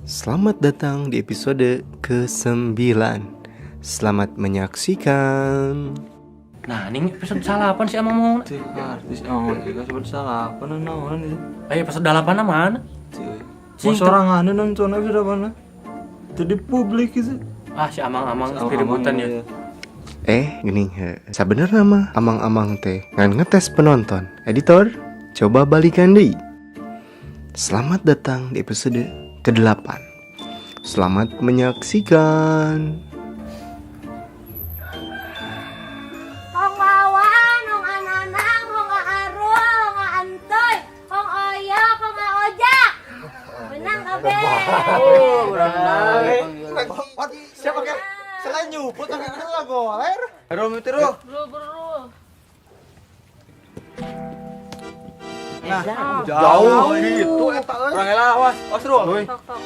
Selamat datang di episode ke-9. Selamat menyaksikan. Nah, ini episode salapan sih emang mau. Teu artis oh juga sebut salapan naon itu. Ayo episode dalapan mana? Mau sorangan nonton episode mana? Jadi publik itu. Ah, si amang-amang keributan ya. Eh, gini, he. Sabenerna mah amang-amang teh ngan ngetes penonton. Editor, coba balikan deui. Selamat datang di episode ke-8. Selamat menyaksikan. Hong Wawan, Hong Ananang, Hong Arul, Hong Antoy, Hong Oyok, Hong Ojak. Menang kabeh. Siapa kan? Selain nyuput tapi kan lah goler. Rom itu ro. Nah, jauh gitu eta euy. Urang heula awas, awas ro. Tok tok.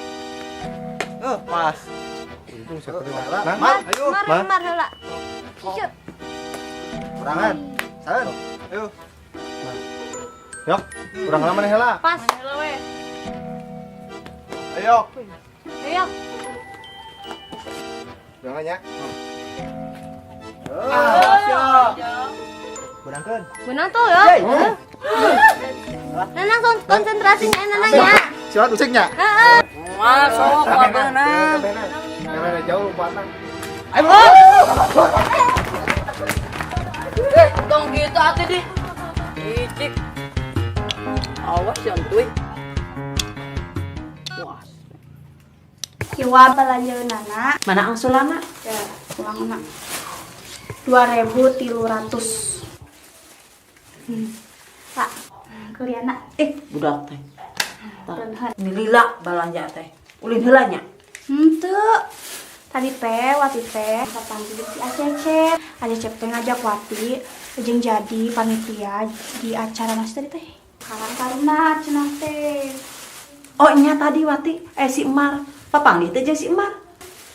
Eh, pas. Untung siapa Nah, Mar, ayo. Mar, mar heula. Shoot. Kurangan. Saeun. Ayo. Yok, urang heula maneh heula. Pas. Ayo. Ayo. Urang nya. Ah, Berangkeun. Menang tuh ya. Nanang konsentrasinya Nanang ya. Siapa usiknya? Heeh. Masuk beunang. Karena jauh lompatna. Eh, tong gitu atuh di. Icik. Awas ya entuy. Wah, Iwa balanjeunana mana angsulana? Ya, uangna 2.300. Pak, kuliahna. Eh, budak teh. Tah, Beunghar. ini lila balanja teh. Ulin heula nya. Henteu. Tadi teh Wati teh kapanggih si Acecep. Acecep teh ngajak Wati jeung jadi panitia di acara mas tadi teh. Karang Taruna cenah teh. Oh, nya tadi Wati, eh si Emar. Papanggih teh jeung si Emar.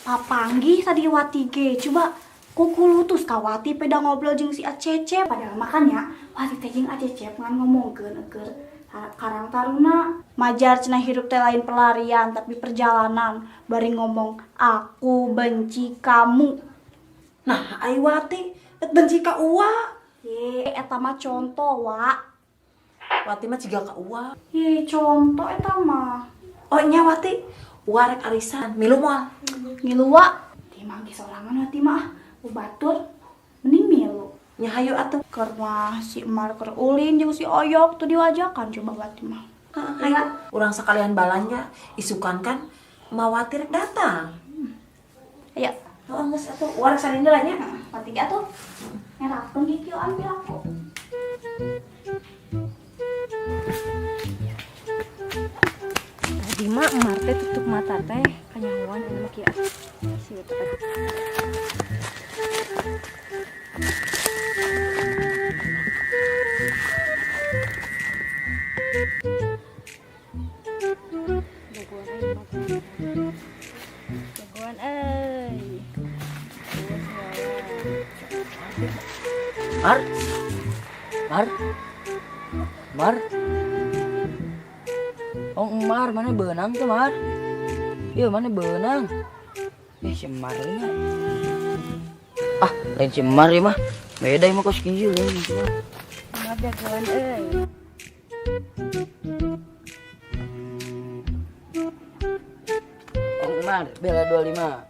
Papanggih tadi Wati ge. Coba kukulutus ka Wati peda ngobrol jeung si Acecep. Padahal makannya Wati teh jeung Acecep ngan ngomongkeun keur Karang Taruna. Majar cenah hirup teh lain pelarian tapi perjalanan. Bari ngomong aku benci kamu. Nah, ai Wati bet benci ka Uwa. Ye, eta mah contoh, Wak. Wati mah jiga ka Uwa. Ye, contoh eta mah. Oh, nya Wati, Uwa rek arisan, milu moal. Ngilu, Wak. Di manggi sorangan Wati mah. Batur mending milu. Nya hayu atuh. Keur mah si Emar keur ulin jeung si Oyok tuh diwajakan coba Wati mah. Heeh, hayu. Urang sekalian balanja, isukan kan Mawati rek datang. Ayo. Oh, geus atuh, Uwa rek salin heula nya. Wati ge atuh. Ngerakeun ge kieu ambil aku. Tadi mah Emar teh tutup mata teh kanyahoan anu mah kieu. Si eta teh. Jagoan euy, Mak. Jagoan euy. Mar. Mar. Mar. Oh, Mar, mana beunang tuh, Mar? Iya, mana beunang? Eh, si Mar nya. Ah, lain si Mar ya mah. Beda ya mah kos kieu lain si Mar. Mar jagoan euy. Oh, Mar, bela 25.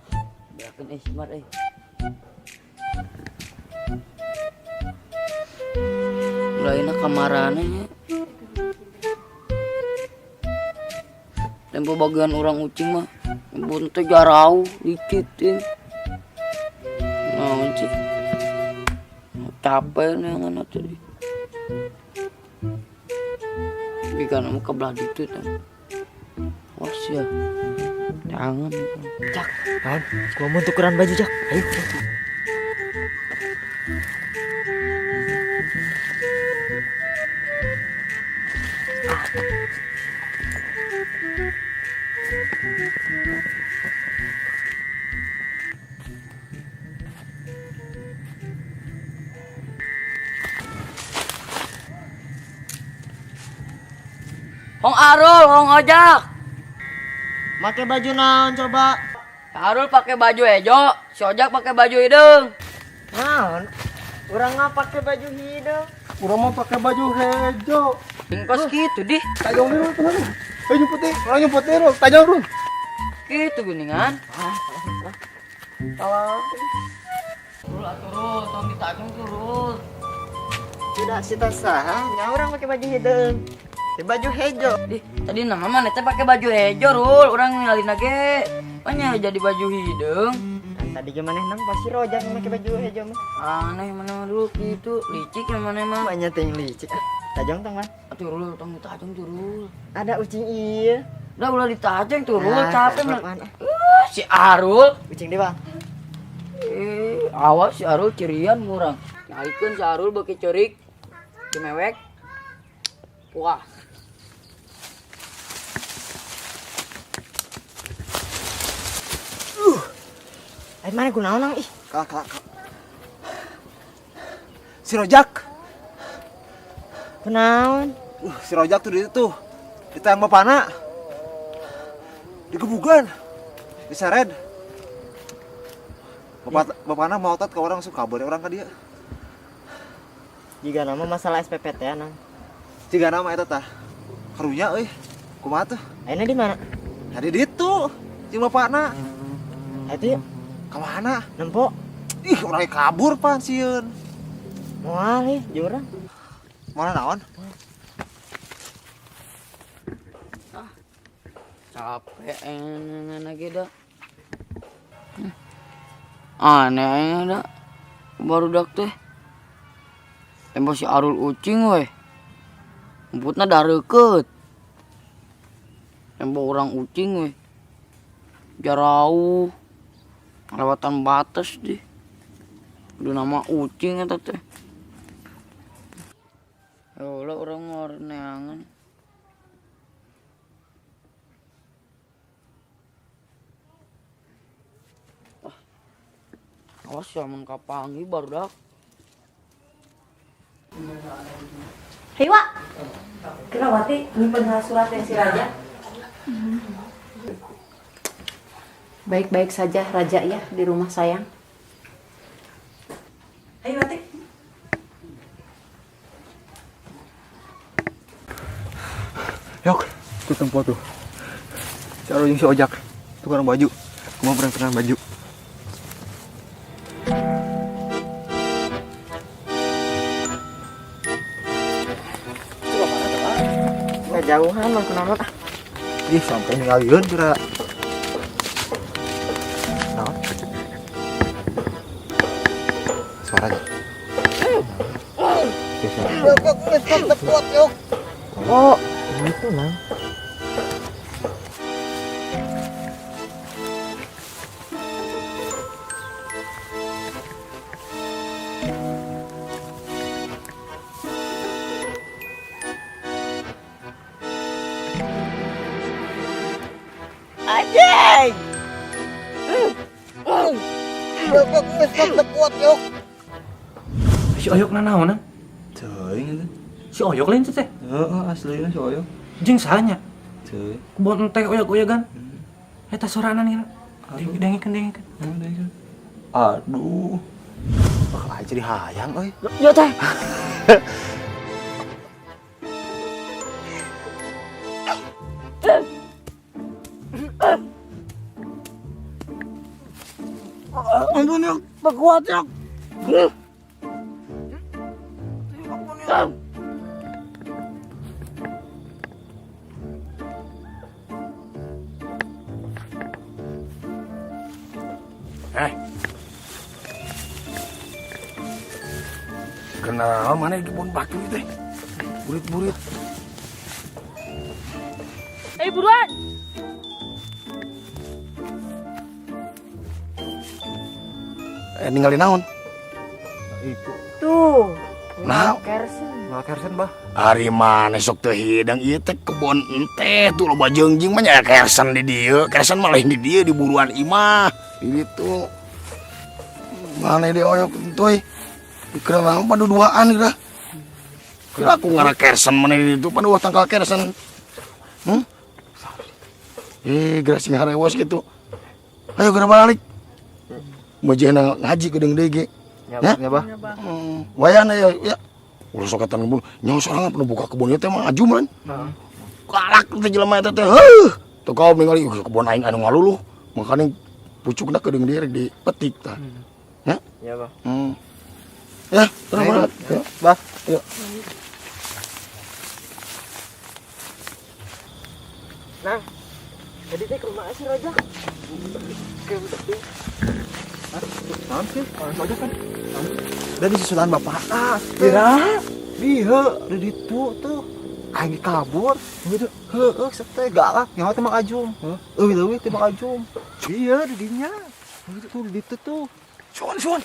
Belakeun eh si Mar euy. Lainna kamarana nya. Tempo bagian orang ucing mah bunte jarau dikit teh. Naon sih? Capek neangan atuh di. Jika nama kebelah ditu teh. Was ya. Jangan. Cak, naon? Gua mau tukeran baju, Cak. Ayo. Hong Arul, Hong Ojak. Make baju naon coba? Arul pakai baju hejo, si Ojak pakai baju hidung. Naon? Urang mah pakai baju hidung. Urang mah pakai baju hejo. Ingkos gitu dih. Tajong dulu tuh. Eh nyumput deh, orang nyumput deh, Rul. Tajong Rul. Gitu geningan. Tolong. Rul atuh Rul, tong ditajong tuh Rul. Tidak sita saha, nya urang pakai baju hidung. Di baju hejo. Dih, tadi nama mana teh pakai baju hejo Rul, urang ngalin ge. Banyak jadi baju hidung. Kan tadi gimana nang pasti rojak pakai baju hejo mah. Aneh mana mah dulu gitu, licik yang mana mah. Banyak ting licik. Ah, tajong tong mah. Atuh Rul, tong ditajong tuh Rul. Ada ucing iya. Udah ulah ditajong tuh Rul, Ah, capek capek, mah. man. Si Arul. Ucing deh, Bang. Awas si Arul cirian kurang. Nyalikeun si Arul beuki ceurik. Cimewek. Wah. Ayo mana kunaon nang ih. Kalah, kalah, kalah. Si Rojak. Kunaon? Si Rojak tuh di itu. Di tayang bapana. Digebugan. Diseret. Bapak bapana mau ke orang suka kabur orang ke dia. Jika nama masalah SPPT ya nang. Jika nama eta tah. Karunya euy. Kumaha tuh? Ayeuna di mana? Tadi di itu. Jeung bapana. Ayo yuk. Ka mana? Nempo. Ih, orangnya kabur pan sieun. Moal ih, jurang. Mana naon? Capek enak lagi dah. Aneh dah. Baru dak teh. Tempo si Arul ucing weh. Emputna dareukeut. Tempo orang ucing weh. Jarauh. Lewatan batas deh. Udah nama ucing eta teh. Ya Allah orang ngorneangan. Awas ya mun kapanggih barudak. Hei Wak. Kenapa Wati nyimpen surat yang si Raja? Baik-baik saja Raja ya di rumah sayang. Ayo Wati. Yok, tuh tempo tuh. Si Arul jeung si Ojak. Tukaran baju. Kumaha pernah baju. Kejauhan mah kunaon ah. Ih, sampai ninggalieun kira. Naon? Suaranya. Suara. Oh, gitu nang. Anjing. Si Oyok nanaonan? Teuing eta. Si Oyok lain teh. Heeh, aslina si Oyok. Jeung sahanya. Teuing. Kebon teh oyog-oyogan. Eta soranan ieu. Dengekeun dengekeun. Aduh. Bakal aja jadi hayang euy. Yo teh. Ampun yok, kuat yok. Kenal mana kebun batu teh? Burit-burit. Ayo buruan. Ninggalin naon? Itu. Tuh. Nah. Kersen. Nggak kersen, Bah. Ari mana sok teu hidang ieu teh kebon enteh tuh loba jeungjing mah nya kersen di dieu. Kersen mah lain di dieu di buruan imah. Gitu. Mana dia oyok entoy. Dikira naon paduduaan kira. Kira aku ngara kersen mana di ditu paduh tangkal kersen. Geura sing harewos kitu. Ayo geura balik. Majehna ngaji geudeung deui ge. Ya, ya, Bah. Wayana ya, ya. Ulah sok eta ngebul. Nyaho sorangan pernah buka kebun ieu teh mah aju meureun. Galak teh jelema eta teh. Heuh. Teu kaum ningali kebun aing anu ngaluluh. Makanya pucukna geudeung deui rek dipetik tah. Ya? Ya, Bah. Ya, terang banget. Ya. Bah. Ya. Nah, jadi teh ke rumah si Raja. Hah? Naon sih? Orang Raja kan? Dan di susulan bapak. Ah, kira. Bihe, di ditu tuh. Aing kabur. Gitu. Heueuh, teh galak. Nyawa teh Mang Ajum. Heueuh, leuwih teh Mang Ajum. Iya, di dinya. Tuh di ditu tuh. Suan, suan.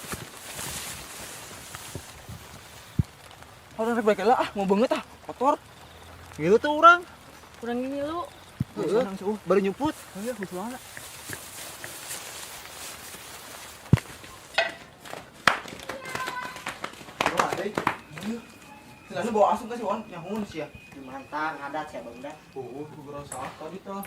Orang rek balik lah, ah, mau banget ah, kotor. Gitu tuh orang. Kurang gini lu. Heeh, baru nyumput. Iya, musuhna. Lalu bawa asum ke si Wan, nyahun sih ya. Mantang ngadat sih Bang dah. Oh, gua salah tadi tuh.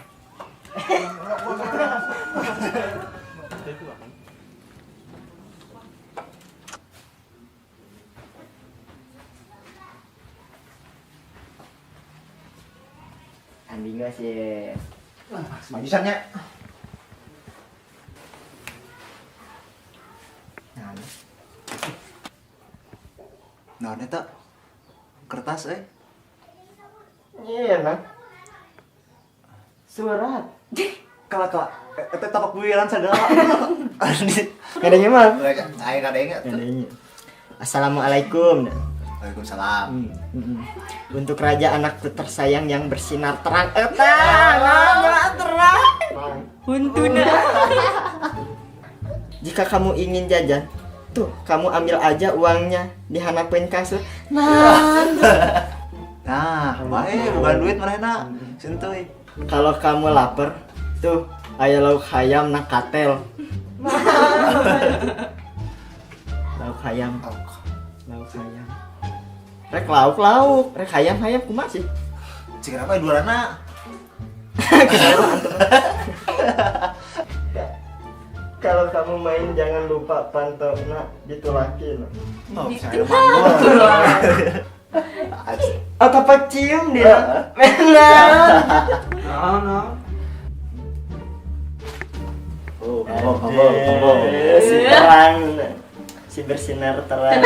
Andi nggak sih. Maju sannya. Nah, eta kertas eh. Iya, Bang. Surat. Kala kala eta tapak buiran sagala. Kadangnya mah. Aing kadangnya. Assalamualaikum. Waalaikumsalam. Untuk raja anakku tersayang yang bersinar terang. Eta, terang. Huntuna. Jika kamu ingin jajan, tuh kamu ambil aja uangnya dihanapeun kasur. Nah, nah, bae bukan duit manehna. Sentuy. Kalau kamu lapar, tuh aya lauk hayam na katel. Lauk hayam. Lauk hayam. Rek lauk-lauk, rek hayam-hayam kumaha sih? Cik apa duarana? Kalau kamu main jangan lupa pantona ditulakin. Oh, saya manggul. Atau apa cium dia? Menang. Nah, Oh, kamu. Si terang, si bersinar terang.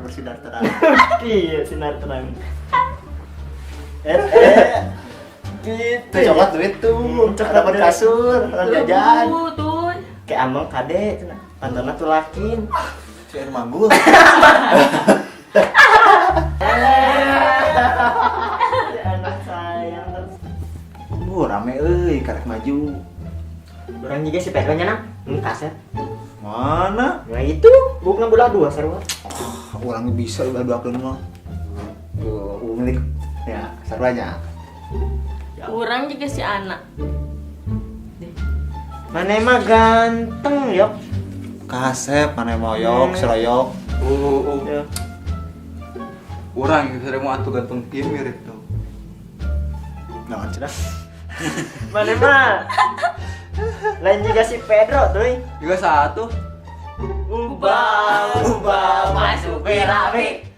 Bersinar terang. Iya, sinar terang. Gitu. Coklat duit tuh, coklat kasur, orang jajan. Tuh. Kayak among kade, pantona tulakin. Si air manggul. Anak sayang terus. Rame euy, karek maju. Orang juga si Pedro nya nang, kaset. Mana? Nah itu, bukan bola dua sarua. Oh, orang bisa bola dua keun mah. Tuh, milik ya saruanya. Orang juga si anak. Mana emang ganteng yok. Kasep, mana moyok, seroyok. Ya. Orang yang sering mau atuh ganteng kieu mirip tuh. Jangan cerah. Mana mah? Lain juga si Pedro tuh. Juga satu. Ubah, ubah, masuk rame.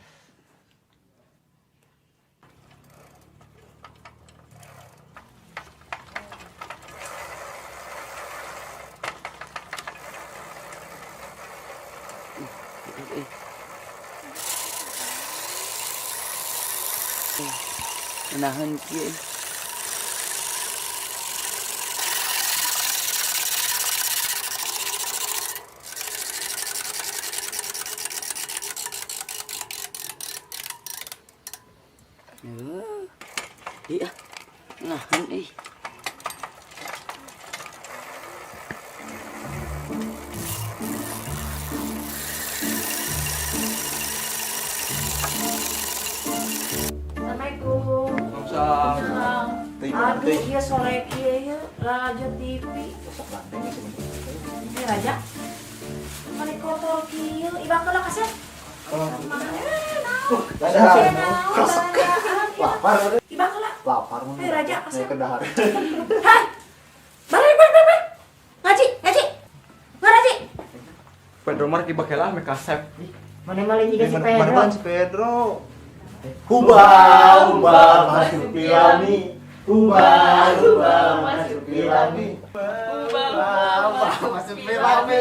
Nahan kieu. Iya, nahan ih. Assalamualaikum. Waalaikumsalam. Aduh, iya sore kieu ya, Raja TV. Eh, Raja. Mana kotor kieu? Ibang kalau kasih. Lapar. Ibang kalau. Lapar mah. Eh, Raja, kasih. Ke dahar. Hah? Pedro Mar tiba kela me kasep. Mana malah juga si Mana Pedro. mana si Pedro. Huba huba masuk pilami. Huba huba masuk pilami. Huba huba masuk pilami.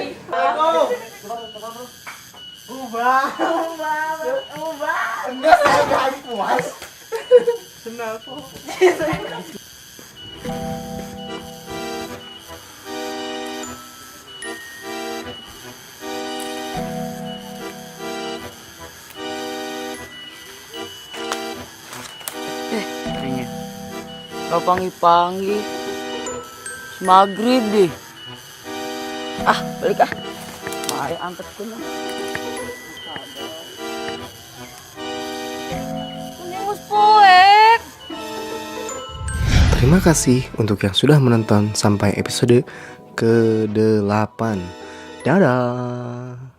Huba huba huba. Enggak saya enggak puas. Kayaknya. Kau panggil-panggil. Maghrib deh. Ah, balik ah. Mari angkat ko na. Mending poek. Terima kasih untuk yang sudah menonton sampai episode ke-8. Dadah.